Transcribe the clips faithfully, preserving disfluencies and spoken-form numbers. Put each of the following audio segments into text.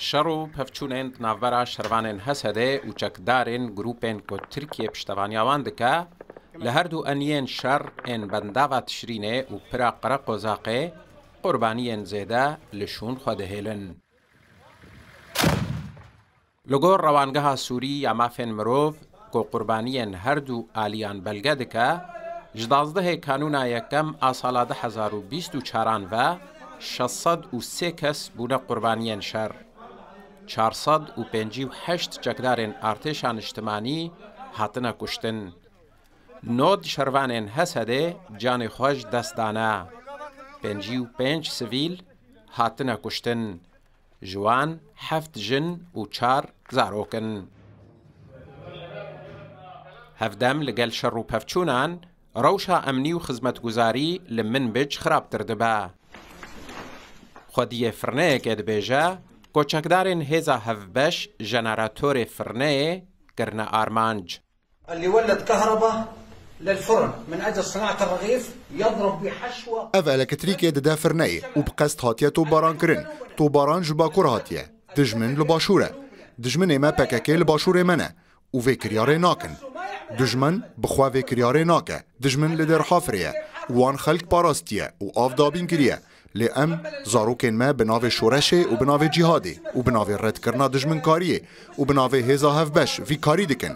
Şer û pevçûnên di navbera şervanên Hesedê û çekdarên grûpên ku Tirkiye piştevaniya wan dike, li her du eniyên şer ên bendava Tişrînê û pira Qereqozaqê qurbaniyên zêde li şûn xwe dihêlin. Li gor Rewangeha Sûrî ya Mafên Mirov, ku qurbaniyên her du aliyan belge dike, ji danzdehê Kanûna Yekem a sala du hezar û bîst û çaran ve şeş sed û sê kes bûne qurbaniyên şer. Çar sed û pêncî û heşt çekdarên artêşa niştimanî hatine kuştin. Nod şervanên Hesedê canê xwe ji dest dane. Pêncî û pênc sivîl hatine kuştin. Ji wan heft jin û çar zarok in. Hevdem li gel şer û pevçûnan, rewşa emnî û xizmetguzarî li Minbic xirabtir dibe. Xwediyê firneyekê dibêje, ku çekdarên hêza hevbeş jeneratorê firneyê kirine armanc. اللي ولد كهرباء للفرن من أجل صناعة الرغيف يضرب بحشوة. Ev elektrîkê dide firneyê û bi qest hatiye topbaran kirin. Topbaran ji bakur hatiye. Dijmin li başûr e. Dijminê me P K K li başûrê me ne û vê kiryarê nakin. Dijmin bi xwe vê kiryarê nake. Dijmin li Dêrhafirê ye û wan xelk parastiye û av dabîn kiriye. Lê em, zarokên me bi navê şoreşê û bi navê cîhadê û bi navê redkirina dijminkariyê û bi navê hêza hevbeş vî karî dikin.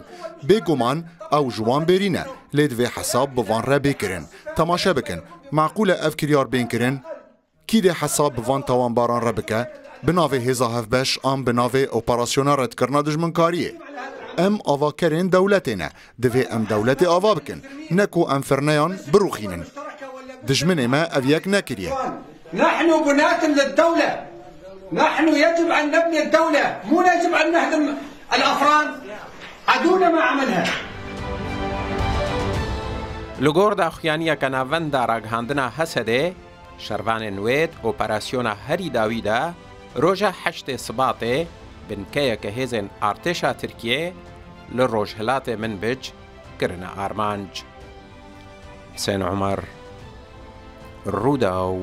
Bêguman ew ji wan bêrî ne, lê divê hesab bi van re bê kirin. Temaşe bikin, meqûl e ev kiryar bên kirin? Kî dê hesab bi van tawanbaran re bike? Bi navê hêza hevbeş an bi navê operasyona redkirina dijminkariyê? Em avakerên dewletê ne. Divê em dewletê ava bikin, ne ku em firneyan birûxînin. Dijminê me ev yek nekiriye. نحن بناة للدولة. نحن يجب أن نبني الدولة، مو يجب أن نهدم الأفران. عدونا ما عملها. Li gor daxuyaniyeke navenda ragihandina Hesedê, şervanên wê di operasyona herî dawî de roja heştê Sibatê binkeyeke hêzên artêşa Tirkiyê li rojhilatê Minbic kirine armanc. Husên Omer, Rûdaw.